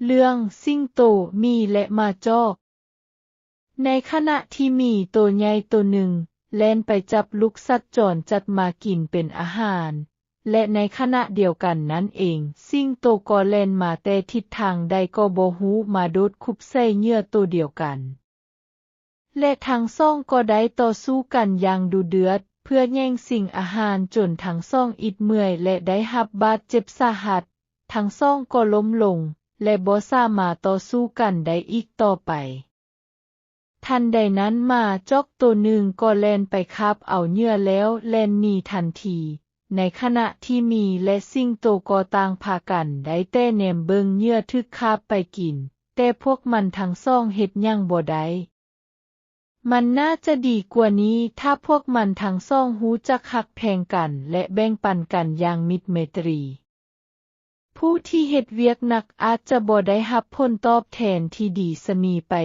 ເລື່ອງ ສິງໂຕ, ໝີ ແລະ ໝາຈອກ. ໃນຂະນະທີ່ໝີໂຕໃຫຍ່ໂຕໜຶ່ງແລ່ນໄປຈັບລູກສັດຈອນຈັດມາກິນເປັນອາຫານ, ແລະ ໃນຂະນະດຽວກັນນັ້ນເອງ, ສິງໂຕກໍແລ່ນມາແຕ່ທິດທາງໃດກໍບໍ່ຮູ້ ມາໂດດຄຸບໃສ່ເຫຍື່ອໂຕດຽວກັນ. ແລະທັງສອງກໍໄດ້ຕໍ່ສູ້ກັນຢ່າງດຸເດືອດ ເພື່ອແຍ່ງຊິງອາຫານ ຈົນທັງສອງອິດເມື່ອຍ ແລະ ໄດ້ຮັບບາດເຈັບສາຫັດ. ທັງສອງກໍລົ້ມລົງ ແລະ ບໍ່ສາມາດຕໍ່ສູ້ກັນໄດ້ອີກຕໍ່ໄປ. ທັນໃດນັ້ນ ໝາຈອກໂຕໜຶ່ງກໍແລ່ນໄປຄາບເອົາເຫຍື່ອແລ້ວແລ່ນໜີທັນທີ. ໃນຂະນະທີ່ໝີ ແລະ ສິງໂຕກໍຕ່າງພາກັນໄດ້ແຕ່ແນມເບິ່ງເຫຍື່ອຖືກຄາບໄປກິນ, ແຕ່ພວກມັນທັງສອງເຮັດຫຍັງບໍ່ໄດ້. ມັນໜ້າຈະດີກວ່ານີ້ ຖ້າພວກມັນທັງສອງຮູ້ຈັກຮັກແພງກັນ ແລະ ແບ່ງປັນກັນຢ່າງມິດໄມຕຣີ. ຜູ້ທີ່ເຮັດວຽກໜັກອາດຈະບໍ່ໄດ້ຮັບຜົນຕອບແທນທີ່ດີສະໝີໄປ.